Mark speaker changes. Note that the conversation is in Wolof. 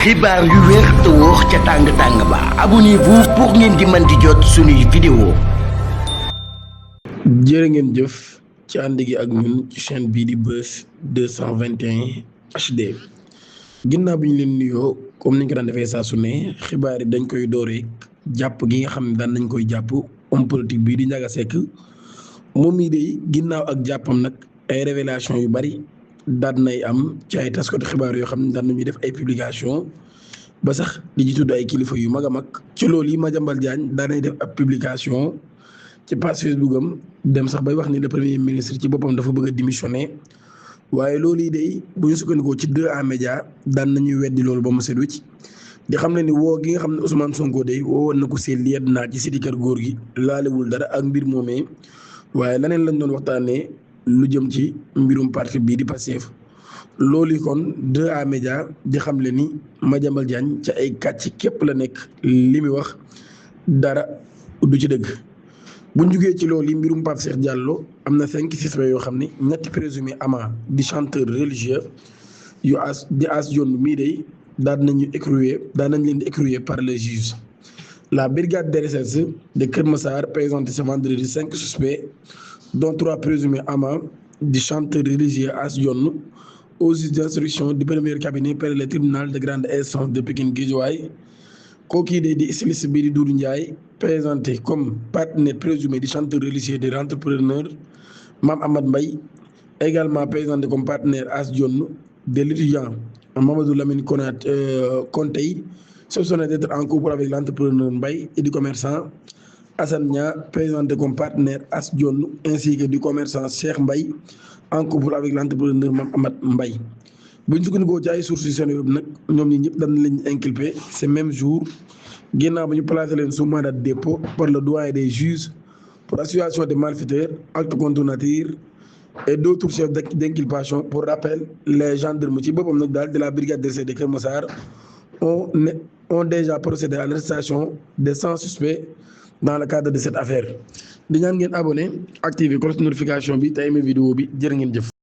Speaker 1: xibaar yu wér te wóor ca tàng-tàng ba abonnez-vous pour ngeen di mën di jot suñuy vidéo.
Speaker 2: jërë ngeen jëf ci ànd gi ak ñun ci chaîne bii di Buzz 221 HD ginnaaw bi ñu leen nuyoo comme ni ñu ko daan defee saa su ne xibaar yi dañ koy dooree jàpp gi nga xam ne daan nañ koy jàpp homme politique bii di Ndiaga Seck moom mii de ginnaaw ak jàppam nag ay révélation yu bari daan nay am ci ay taskatu xibaar yoo xam ne daan nañuy def ay publication ba sax di ci tudd ay kilifa yu mag a mag ci loolu yi Madiambal Diagne daan nay def ab publication ci page Facebook am dem sax bay wax ni le premier ministre ci boppam dafa bëgg a démissionner waaye loolu yi de bu ñu sukkandikoo ci 2A Média daan nañuy weddi loolu ba mu set wicc di xam ne ni woo gi nga xam ne Ousmane Sonko de woo woon na ko seen liet naa ci siti kër góor gi laalewul dara ak mbir moomee waaye leneen lañ doon waxtaanee lu jëm ci mbirum parti bii di Pastef loolu kon 2A Média di xam le ni Madiambal Diagne ca ay kàcc képp la nekk li muy wax dara du ci dëgg. bu ñu jugee ci loolu yi mbirum Pape Cheikh Diallo am na 5 suspects yoo xam ne ñetti présumé ama di chanteur religieux yu as yoon mii day daan nañ leen di écrouer par les juges. La brigade de recherche de Keur Massar présenté ce vendredi 5 suspects dont 3 présumés amants du chanteur religieux As Dione au juge d'instruction du premier cabinet près le tribunal de grande instance de Pikine Guédiawaye. kooku di styliste bii di Doudou Ndiaye présenté comme partenaire présumé du chanteur religieux de l'entrepreneur Mame Ahmad Mbaye, également présenté comme partenaire As Dione de l'étudiant Mamadou Lamine Konté, soupçonné d'être en couple avec l'entrepreneur Mbaye et du commerçant Assane Nia, présenté comme partenaire As Dione, ainsi que du commerçant Cheikh Mbaye en couple avec l'entrepreneur Mame Ahmad Mbaye. bu ñu sukkandikoo ci ay sources yu seen yooyu nag ñoom ñi ñëpp dañ leen inculpé ce même jour ginnaaw ba ñu placé leen sous mandat de dépôt par le doyen des juges pour association de malfaiteurs, acte contre nature et d'autres chefs d'inculpation. Pour rappel, les gendarmes ci boppam nag daal de la brigade de recherche de Keur Massar ont déjà procédé à l'arrestation de 100 suspects dans le cadre de cette affaire. di ñaan ngeen abonné activer cloche notification bi te aimé vidéo bi jërë ngeen jëf.